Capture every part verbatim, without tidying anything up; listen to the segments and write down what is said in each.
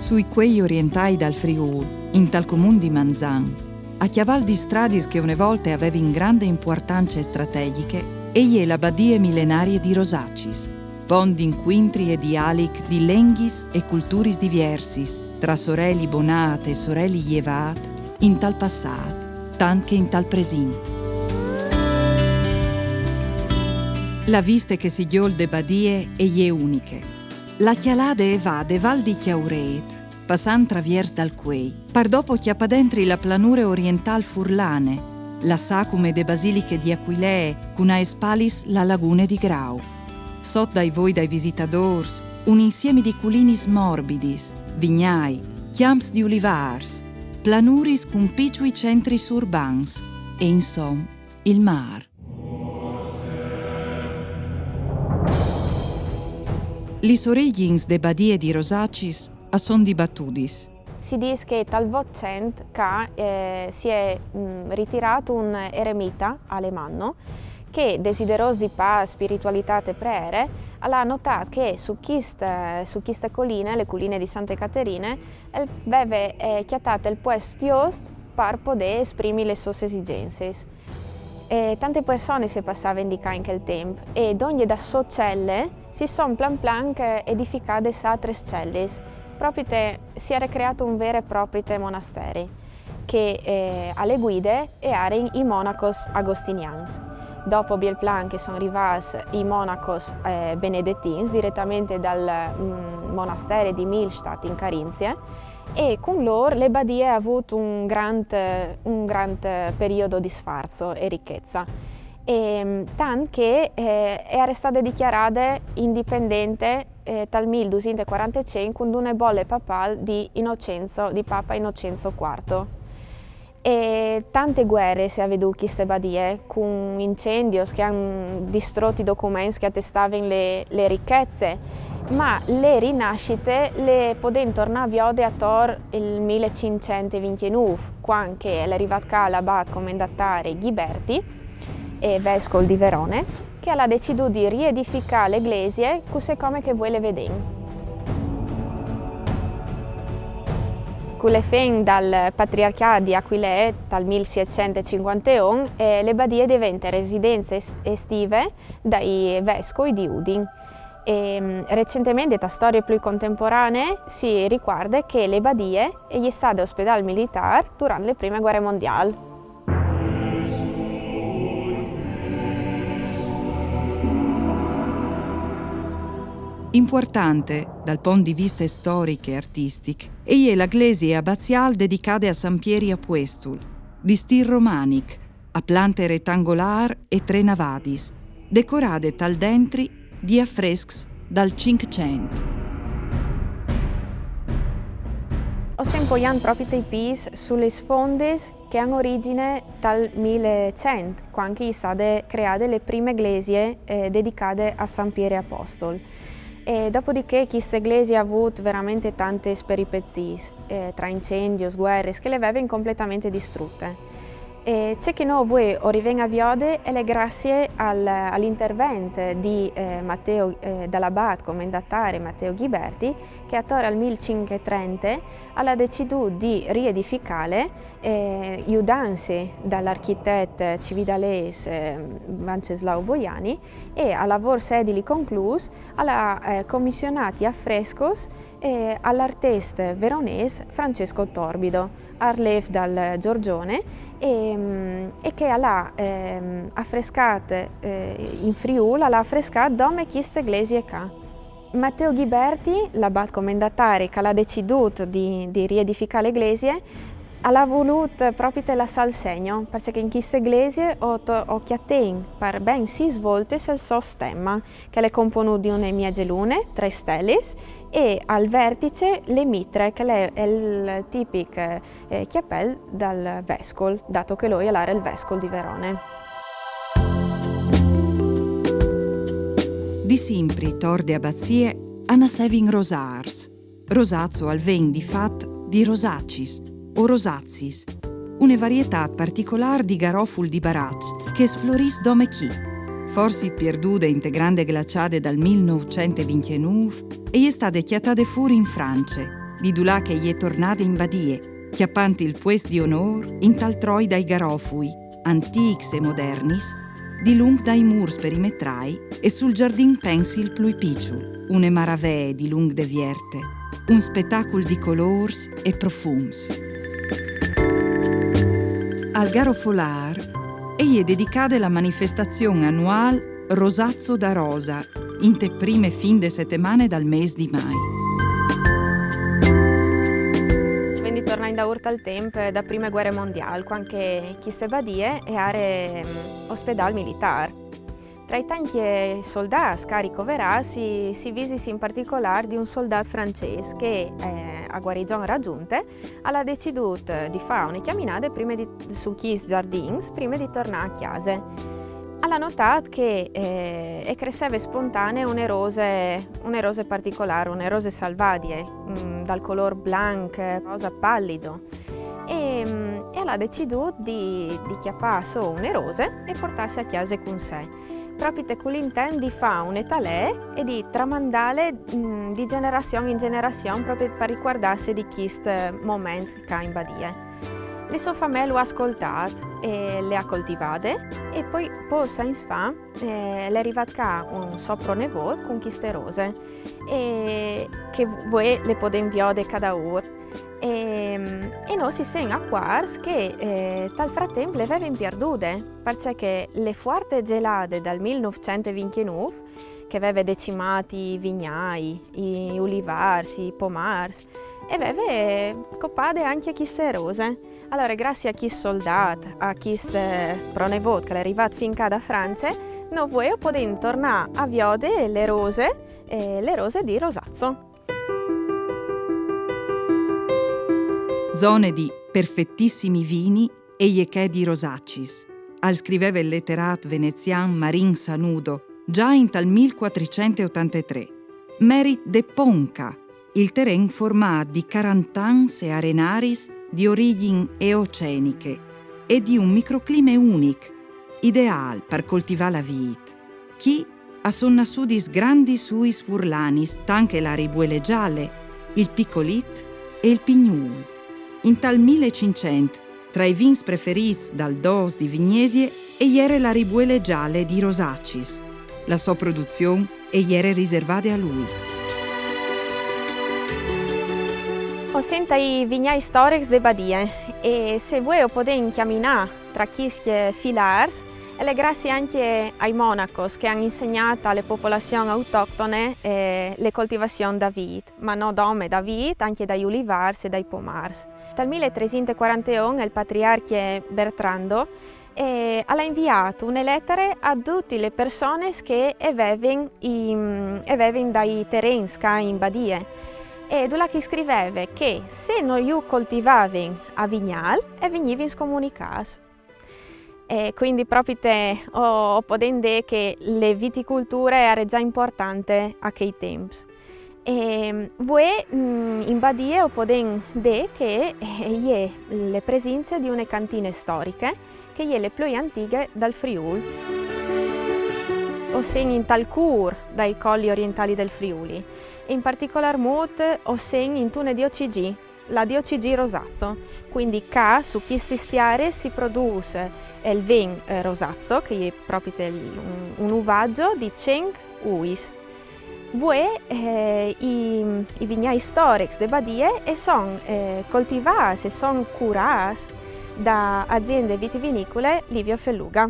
Sui cuei orientâi dal Friûl, intal comun di Manzan, a cjaval di stradis che une volte a vevin grande impuartance strategjiche, e je la badie milenarie di Rosacis, pont di incuintri e dialic di lenghis e culturis diviersis, tra soreli Bonât e soreli Jevât, intal passât, tant che intal presint. La viste che si gjol de badie e je uniche. La cjalade e va de Val di Cjaurêt, passant traviers dal Cuei, par dopo cjapâ dentri la planure orientâl furlane, la sacume de basiliche di Aquilee, cun aes spalis la lagune di Grau. Sot dai voi dai visitadôrs, un insiemi di culinis morbidis, vignâi, cjamps di ulivârs, planuris cun piçui centris urbans e, insom, il mâr. Lis origjins de badie di Rosacis a son dibatudis. Si dîs che tal Votcent ca, eh, si è, mm, ritirât un eremita aleman che, desiderôs di pâs, spiritualitât e preere, al à notât che su chist-, eh, su chiste coline, le culine di Sante Caterine, al veve, eh, cjatât il puest just par podê esprimi lis sôs esigencis. E tante personis si passavin di ca in chel timp, e dongje da sô celle si son plan plan che edificadis altris cellis, propite si jere creât un vêr e propri monasteri, che, eh, a le guide e jerin i monacos agostinians. Dopo biel plan che son rivâts i monacos, eh, benedetins diretamente dal, mm, monasteri di Millstatt in Carinzie, e cun lôr le badie e à vût un grant, un grant periodo di sfarzo e richezza. E, mm, tant che, eh, e je restade dicjarade indipendente, eh, tal mil dusinte e cuarantecinc cun une bole papâl di Innocenzo, di Papa Innocenzo cuart. E tante vueris e à vedût chiste badie, cun incendios che a àn distrot i documents che a testavin le, le richezze, ma le rinascite le podìn tornâ a viodi ator il mil cinccent e vincjenûf, cuant che al è rivât ca l'abât comendatari Ghiberti, e vescul di Verone, che al à decidût di riedificâ le glesie cussì come che vuê le vedìn. Cu le fin dal patriarcjât di Aquilee, dal mil sietcent e cincuanteun, eh, le badie e devente residence es-, estive dai vescui di Udin. E, mm, recentementri, ta storie plui contemporanee, si ricuarde che le badie e je stade ospedâl militâr durant le prime vuere mondiâl. Impuartante, dal pont di viste storic e artistic, e je la glesie abaziâl dedicade a San Pieri Apuestul, di stîl romanic, a plante retangolâr e trê navadis, decorade tal dentri di afrescs dal Cinccent. O stin poiant propit i pîts su lis fondis che a àn origjine tal mil cent, cuant che e je stade creade le prime glesie, eh, dedicade a San Pieri Apostol. E dopodiché chiste glesie e à vût verementri tantis peripeziis, eh, tra incendios, vueris, che le vevin completementri distrute. E ce che nô vuê o rivìn a viodi e je graciis al, al intervent di, eh, Matteo, eh, dal abât comendatari Matteo Ghiberti, che ator al mil cinc e trente al à decidût di riedificâle, eh, judantsi dal architet cividalês, eh, Venceslau Boiani, e a lavôrs edili conclûs al à, eh, comissionât i afrescos, eh, al artist veronês Francesco Torbido, arlêf dal Giorgione, e, mm, e che al à, ehm, afrescât, eh, in Friûl, al à afrescât dome chiste glesie ca. Matteo Ghiberti, l'abât comendatari che al à decidût di, di riedificâ le glesie, al à volût propit lassâ il segno, parcè che in chiste glesie o to-, o cjatìn par ben sîs voltis il so stemme, che al è componût di une miezelune, trê stelis, e al vertice le mitre, che al è il tipic, eh, cjapel dal vescul, dât che lui al jere il vescul di Verone. Di simpri, tor de abazie, a nassevin rosârs. Rosazzo al ven di fat di rosacis o rosazis, une varietât particolâr di garoful di Baraç che e sflorìs dome chi. Forsit pierdude inte grande glaçade dal mil nûfcent e vincjenûf, e je stade cjatade fûr in France, di dulà che e je tornade in badie, cjapant il puest di onôr intal troi dai garofui, antîcs e modernis, dilunc dai mûrs perimetrai e sul zardin pensil plui piçul, une maravee dilunc de vierte, un spetacul di colôrs e profums. Al garofolâr e je dedicade la manifestazion anuâl Rosazzo da Rosa, inte prime fin de setemane dal mês di Mai. Vin di tornâ indaûr tal temp da prime vuere mondiâl, cuant che cheste badie e jere, mm, ospedâl militâr. Tra i tancj soldâts che a ricoverâ si, si visisi in particolâr di un soldât francês che, eh, a guarigion ragjunte, al à decidût di fâ une cjaminade prime di, su chescj zardins, prime di tornâ a cjase. Al à notât che, eh, e cresseve spontanee une rose, une rose particolâr, une rose salvadie, mm, dal colôr blanc, rosa pallido. E, mm, e al à decidût di, di cjapâ sù une rose e puartâsi a cjase cun se. Propit cul intent di fâ une talee e di tramandâle, mm, di gjenerazion in gjenerazion, propit par ricuardâsi di chest moment ca in badie. La sô famee lu à scoltade e le à coltivade e po, pôcs agns fa, eh, al è rivât ca un so pronevôt cun cheste rose, e che vuê le podìn viodi ca daûr. E, e nô si sin acuarts che, eh, tal fratemp le vevin pierdude, parcè che la fuarte gelade dal mil nûfcent e vincjenûf, che e veve decimât i vignâi, i ulivârs, i pomârs, e veve copade ancje cheste rose. Alore, graciis a chest soldât, a chest, eh, pronevôt che al è rivât fin ca da France, nô vuê o podìn tornâ a viodi la rose, eh, la rose di Rosazzo. Zone di perfetissimi vini e je chê di Rosacis, al scriveve il leterât venezian Marin Sanudo, za intal mil cuatricent e otantetrê. Merit de Ponca, il teren formât di carantans e arenaris di origjin eoceniche e di un microclime unic, ideâl par coltivâ la vît. Chi a son nassudis grandis uis furlanis, tant che la ribuele zale, il picolit e il pignûl. Intal mil e cinccent, tra i vins preferîts dal dôs di Vignesie, e jere la ribuele zale di Rosacis. La sô produzion e jere riservade a lui. O sin tai vignâi storics de badie, e se vuê o podìn cjaminâ tra chescj filârs, al è graciis ancje ai monacos che a àn insegnât a la popolazion autoctone, eh, la coltivazion da vît, ma no dome da vît, ancje dai ulivârs e dai pomârs. Tal mil tresinte cuaranteun il patriarcje Bertrando, eh, al à inviât une letare a dutis lis personis che e vevin i, e vevin dai terens ca in badie. E dulà che i scriveve che se no ju coltivavin a vignâl, e vignivin scomunicâts. E cuindi propit o, o podìn dî che la viticulture e jere za impuartante a chei timps. E vuê, mm, in badie o podìn dî che, eh, e je la presince di une cantine storiche, che e je la plui antighe dal Friûl. O sin intal cûr dai colli orientâi dal Friûl, e in particolâr mût o sin intune diocesi, la diocesi Rosazzo. Cuindi ca su chestis tiaris si produs il vin, eh, Rosazzo, che e je propit il, un, un uvaç di cinc uis. Vuê, eh, i, i vignâi storics de badie e son, eh, coltivâts e son curâts da aziende vitivinicule Livio Felluga.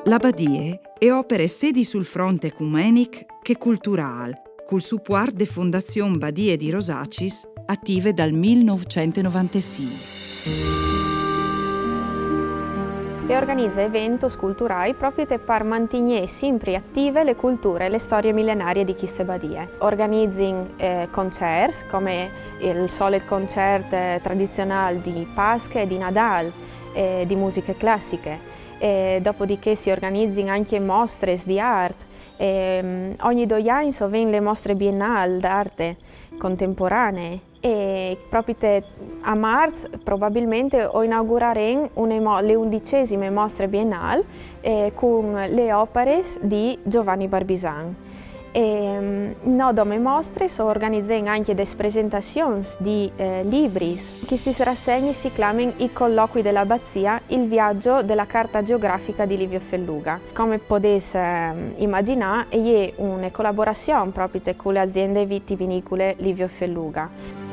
La badie e opere sedi sul front ecumenic che culturâl, cul supuart de Fondazion Badie di Rosacis, ative dal mil nûfcent e novantesis. E organize eventos culturâi propit par mantignî simpri ative la culture e la storie milenarie di cheste badie. Organizin, eh, concerts, come il solit concert, eh, tradizionâl di Pasche e di Nadâl, eh, di musiche classiche. E dopodiché si organizin ancje mostris di art. E, mm, ogni doi agns o vin la mostre bienâl d'arte contemporanee. E propit a Març probabilmentri o inaugurarìn une mo-, la undicesime mostre bienâl, eh, cun lis oparis di Giovanni Barbisan. E, mm, no dome mostris, o organizìn ancje des presentazions di, eh, libris. Chestis rassegnis si clamin I colloqui dell'abbazia, il viaggio della carta geografica di Livio Felluga. Come podês, ehm, imaginâ, e je une colaborazion propite cu le aziende vitivinicule Livio Felluga.